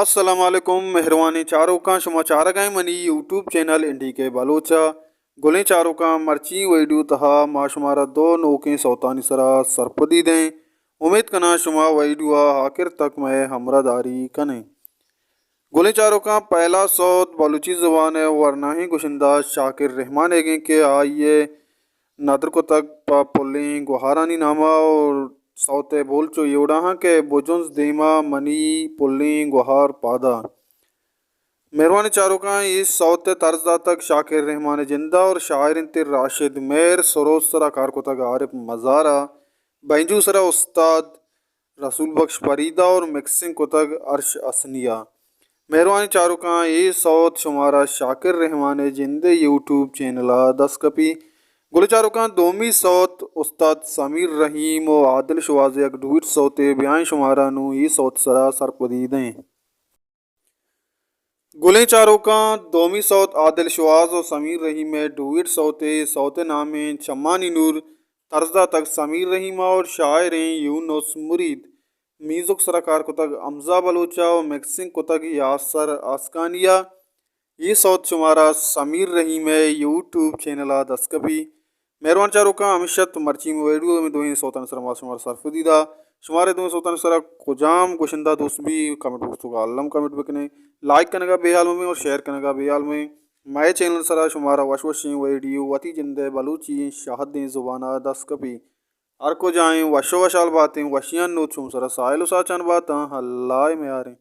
السلام علیکم مہروانیں چاروکاں، شما چارگائیں منی یوٹیوب چینل این ڈی کے بلوچ ءَ۔ گلیں چاروکاں، مرچی ویڈیو تہا ما شمارا دو نوکیں سوتانی سرا سرپدی دیں۔ امید کناں شما ویڈیو ءَ آخر تک مئے ہمراہ داری کنیں۔ گلیں چاروکاں، پہلا سوت بلوچی زبان ءِ ورناہیں گشندہ شاکر رحمان ئیگیں کہ آئی ءَ ندر کتگ پہ پلیں گوہارانی نام ءَ، اور سوت ءِ بول چو اے وڑا ہاں کہ بجنز دیما منی پلیں گوہار پادا۔ مہروانیں چاروکاں، اے سوت ءِ طرز داتگ شاکر رحمان ءِ جند ءَ اور شاعر انت راشد مہر، سروز سرا کار کتگ عارف مزار ءَ، بینجو سرا استاد رسول بخش پریدا اور مکسنگ کتگ ارش حسنیا۔ مہروانیں چاروکاں، اے سوت شمارا شاکر رحمان ءِ جند ءِ یوٹیوب چینل ءَ دست کپی۔ گلیں چاروکاں، دومی سوت استاد سمیر رحیم و عادل شواز ءِ یک ڈوئٹ سوتے، بیائیں شمارا نوں اے سوت سرا سرپدی دیں۔ گلیں چاروکاں، دومی سوت عادل شواز و سمیر رحیم ءِ ڈوئٹ سوتے، سوت ءِ نام ایں چمانی نور، طرز داتگ سمیر رحیم ءَ اور شاعر ایں یونس مرید۔ میوزک سرا کار کتگ حمزہ بلوچ ءَ و مکسنگ کتگ یاسر آسکانی ءَ۔ اے سوت شمارا سمیر رحیم ءِ یوٹیوب چینل ءَ دست کپی۔ مہروان چاروکاں، ہمیش ات مرچی مئے ویڈیو، ہمے دوئیں سوتانی سرا ما شمارا سرپدی دا۔ شمارا اے دوئیں سوتانی سرا کجام گشندہ دوست بی، کمنٹ باکس توکا الم کمنٹ بکنے۔ لائک کنگا بے حال مبیں اور شیئر کنگا بے حال مبیں۔ مئے چینل سرا شمارا وش وشیں ویڈیو وتی جند ءِ بلوچی شاہدیں زبان ءَ دست کپی۔ ہر کجائیں وش و وشحال باتیں، وشیانی نود شمے سرا ساہیل و ساچان باتاں۔ اللہ ءِ میاریں۔